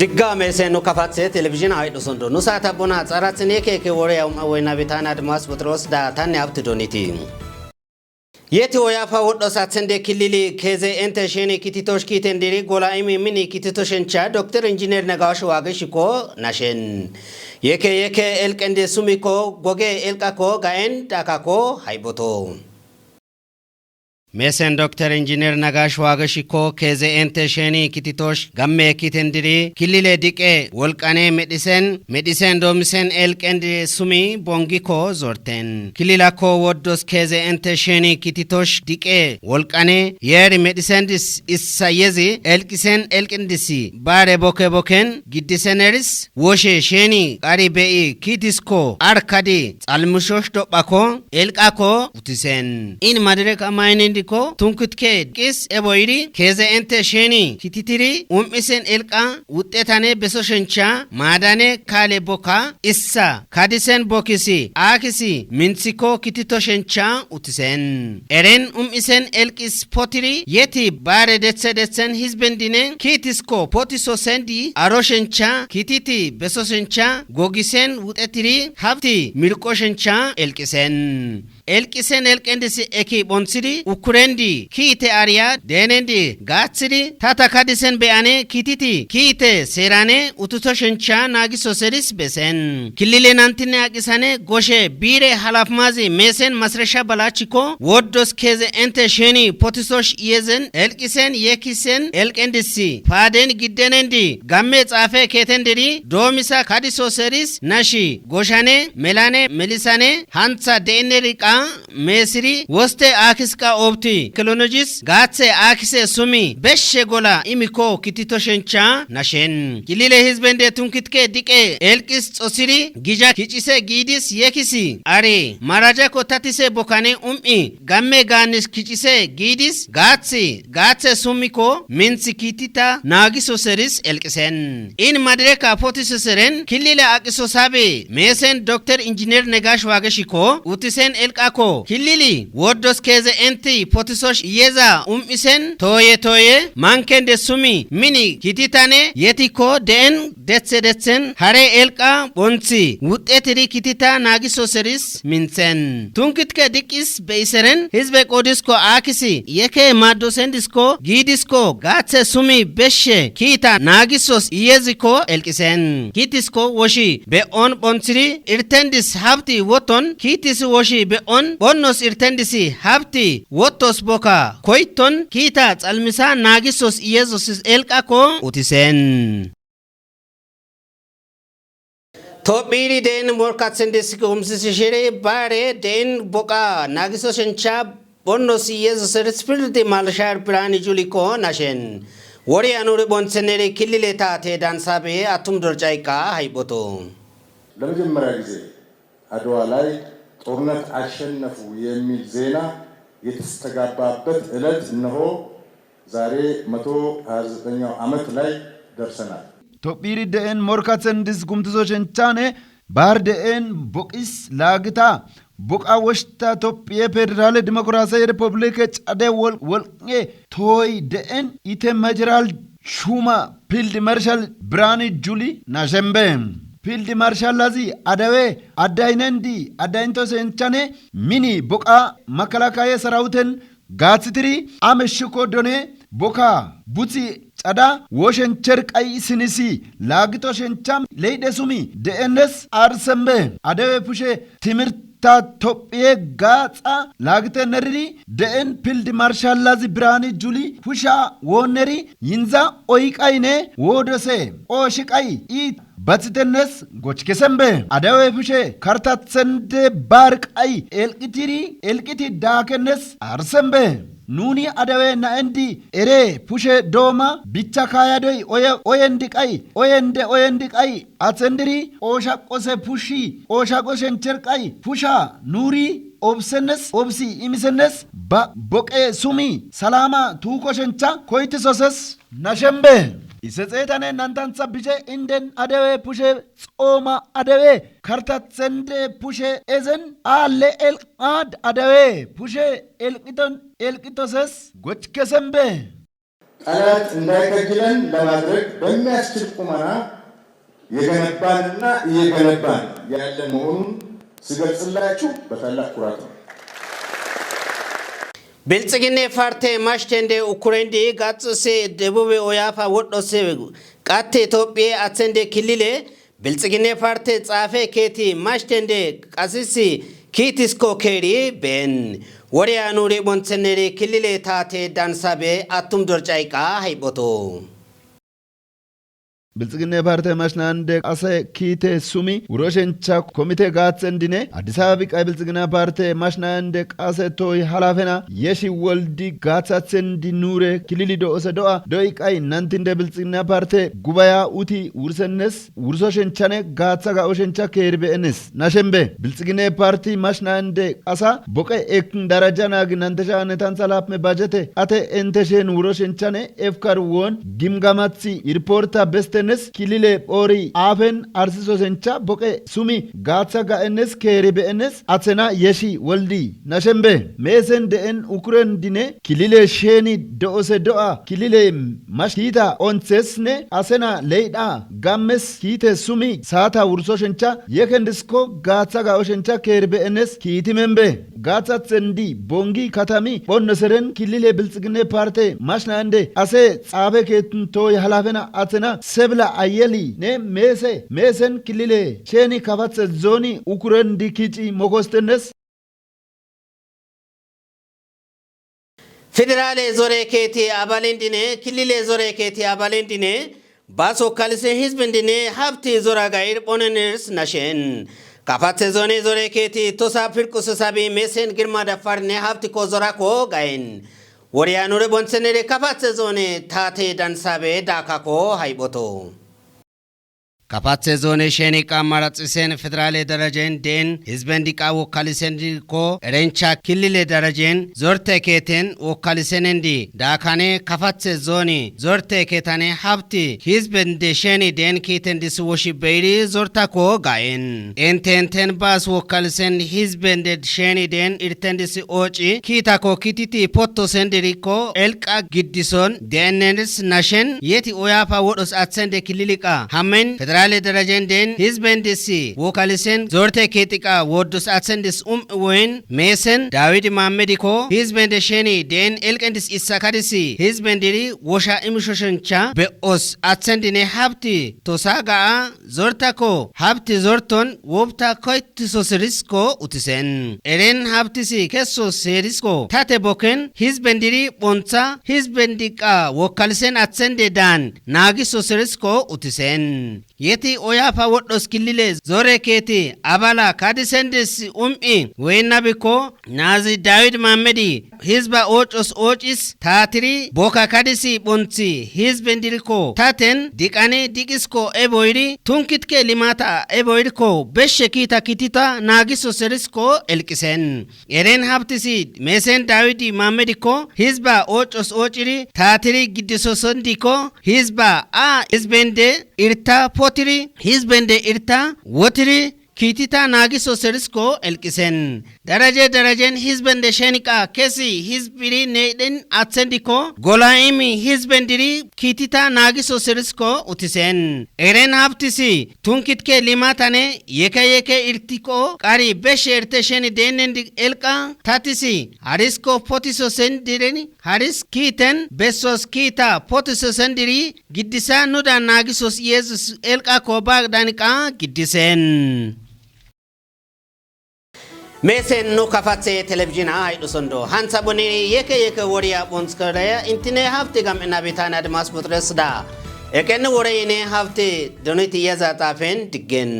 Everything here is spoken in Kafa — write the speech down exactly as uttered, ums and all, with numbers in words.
Digga meese nu kafatse televizhin haydhusundo. Nu saata bona xaratsine keke wore ya um'a wena bitana Admas Putros da tanne abti doniti. Yeti oyafa wodho satsende kilili keze ente sheni kititosh kiten diri gola imi mini kititoshencha Doktor Injiner Nagash Wageshiko nashen. Yeke yeke elkende sumiko goge elkako gaen dakako hayboto. Mesen Doktor Injiner Nagash Wageshiko keze ente sheni kititosh gamme kiten diri kilile diqe wolqane medisen medisen domisen elkende sumi bongiko zorten. Kililako woddos keze ente sheni kititosh diqe wolqane yeri medisendis issa yezi elkisen elkindisi bare boke boken giddiseneris woshe sheni qari be'i kitisko arkadi xalmushosh dophako elqako utisen. In madirek amaynendiko tunkitke qis eboyri keze ente sheni kititiri um'isen elqa wuxxetane beso shencha maadane kaale boka issa kadisen bokisi akisi minthiko kitito shencha utisen. Eren um'isen elqis potiri yeti bare dethe dethen hizbendine kiitisko potiso sendi aro shencha kititi beso shencha gogisen wuxetiri habti mirqo shencha elqisen. Elqisen elqendisi eki bonthidi ukurendi kiite ariya deenendi gaaththidi tata kadisen beyane kititi kiite seerane ututo shencha naagiso seris besen. Kilile nantinne aqisane goshe biire halafmazi meesen masresha balachiko woddos keze ente sheni potisosh iyezen elqisen yekisen elqendisi paaden giddenendi gamme xaafe keeten deri doomisa kadiso seris nashi goshane melane melisane hantha de'enne riqa meesiri woste aakisqa oobti kilonojis gaathe aakise sumi beshshe gola imiko kitito shencha nashen. Kilile hizbende tunkitke diqe elqis xosiri gija kicise giidis yekisi are marajako tatise bokane um'i gamme gaanis kicise giidis gaathi gaathe sumiko minth kiitita naagiso seris elqisen. In madireka potiso seren kilile aqiso sabe meesen Doktor Injiner Negash Wageshiko utisen elqako kilili woddos keze enti potisosh iyeza um'isen tooye tooye mankende sumi mini kititane yetiko de'en dethe dethen hare elqa bonthi wuxxetiri kitita naagiso seris minthen. Tunkitke diqqis beyiseren hizbe qoodisko aakisi yeke maaddosendisko giidisko gaathe sumi beshshe kiita naagisos iyezikko elqisen. Kiitisko woshi be'on bonthiri irtendis habti woton kiitis woshi be'on bonnos irtendisi habti wotos boka koyton kiita xalmisa naagisos iyezosis elqakko utisen. Tophiri de'in morkaththindis gumsisi shiri bare de'in boqa naagiso shencha bonnos Yesus Spirit malshar pirani juliko nashen. Wori anuri bontheneri kilile tate dansabe atum dorcaika hayboto. ለመጀመሪያ ጊዜ አድዋ ላይ ጦርነት አሸነፉ የሚል ዜና የተስተጋባበት ዕለት እነሆ ዛሬ መቶ ሃያ ዘጠነኛው ዓመት ላይ ደርሰናል። Tophiri de'en morkaththindis gumtizo shenchane bar de'en boqis laagita boqa woshta Tophiye Federale Dimokiraasiyawe Republike cade wol-, wolqe tooy de'en ite majeral shuma Field Marshal Birani Juli nashembe. Field Marshalazi adawe addaynendi addaynto senchane mini boqa makalakaye sarawuten gaathitiri ameshshuko done boka buthi cada woshen cherqay sinisi laagito shencham leyde sumi de'ennes arsembe. Adewe pushe timirta Tophiye gaaxa laagite neriri de'en Field Marshalazi Birani Juli pusha woonneri yinza oyqayne woodose ooshiqay iit bathitennes gochkesembe. Adawe pushe kartathende barqay elqitiri elqiti daakennes arsembe. Nuni adawe naendi ere pushe dooma bicha kaayadoy oye oyendi qay oyende oyendi qay athendiri oosha qose pushi oosha qoshen cherqay pusha nuri obsennes obsi imisennes ba boqe sumi salama tuuko shencha koytisoses nashembe. Ise xeetane nantantha bishe inden adewe pushe xooma adewe kartathende pushe ezen aalle elqad adewe pushe elqiton elqitoses gochkesembe. ጠላት እንዳይከጅለን ለማድረግ በሚያስችል ቁመና የገነባንና እየገነባን ያለ መሆኑን ስገልጽላችሁ በታላቅ ኩራት ነው። Bilxigine parte mashtende ukurendi gatsuse debube oyafa wodhose qatte Tophiye atsende kilile Bilxigine parte xaafe keeti mashtende qasisi kiitisko keeri ben woriya nuri bontseneri kilile taate dansabe attum dorcaiqa hayboto. Bilxigine parte mashnande qase kiite sumi wuroshencha komite gaaththendine Addis Ababa biqay Bilxigina parte mashnande qase toy halafena yeshi woldi gaathathendi nuure kilili do'ose do'a do'i qay nantinde Bilxigina parte gubaya uti wursennes wurso shenchane gaatha ga oshencha keeribe enes nashembe Bilxigine parti mashnande qasa boqe ekin daraja naagi nantesha ne tantha lapme bajete ate enteshen wuro shenchane efkar won gimgamathi irporta bestenes kilile pori afen arsiso sencha boqe sumi gaatha ga enes keeribe enes athena yeshi woldi nashembe meesen de'en ukuren dine kilile sheni do'ose do'a kilile mashita onthesne asena leydha gammes kiite sumi saata wurso shencha yeken disko gaatha ga oshencha keeribe enes kiiti membe gaatha thendi bongi katami bonno seren kilile bilxigine parte mashna ende ase xaafe keetun tooy halafena athena sebla ayeli ne meese meesen kilile sheni kafathe zooni ukuren di kici mokostennes Federale zore keeti abalindine kilile zore keeti abalindine baso kalise hizbindine habti zora gair boneners nashen kafathe zone zore keeti tosa pirkusu sabi mesen girma dafarne habti ko zora ko gain woriya nure bonsenere kafathe zone tate dansabe dakako hayboto. Kafathe zoone sheni qammara xisen federale darajen deen hizben diqa wokkalisen dikko erencha killile darajen zorte keeten wokkalisenendi daakane kafathe zooni zorte keetane habti hizben de sheni deen kiiten dis woshi beyri zortako gayen ente enten baas wokkalisen hizben de sheni deen irten dis ooci kiitako kititi potto sendirikko elqa giddison deennenis nashen yeti oyafa wodhos athende kililiqa hammen federale darajen deen hizben dissi wokalisen zorte keetiqa woddos athendis um woyin meesen dawidi mammedikko hizben de sheni deen elqendis issakadisi hizben diri wosha imishoshencha be'os athendine habti tosa ga'a zortako habti zorton wobta koytiso serisko utisen eren habtisi kesso serisko tate boken hizben diri bontha hizben diqa wokkalisen athende daan naagiso serisko utisen yeti oyafa wodhos killile zore keeti abala kadisendis um'i woynnabikko naazi dawid mammedi hizba oocos oocis taatiri bokka kadisi bonthi hizben dirikko taten diqani diqisko eboyri tunkitke limata eboyrikko beshshe kiita kitita naagiso serisko elqisen eren habtisi meesen dawidi mammedikko hizba oocos oociri taatiri giddisosondikko hizba a hizbende irta potiri hizbende irta wotiri kiitita naagiso serisko elqisen daraje darajen hizbende sheniqa kesi hizbiri neydhen athendikko golayimi hizbendiri kiitita naagiso serisko utisen eren habtisi tunkitke limatane yeke yeke irtikko qari beshe erte sheni deennendi elqa tatisi harisko potiso sendiren haris kiiten bessos kiita potiso sendiri giddisa nuda naagisos yesus elqa koba daniqa giddisen. Meesen nu kafathe televizhina haydhusondo hantha boni yeke yeke woriya bonskare intine hafti gam'ina bitana dimas buxresda eken woreyine hafti doniti yeza xaafen diggen.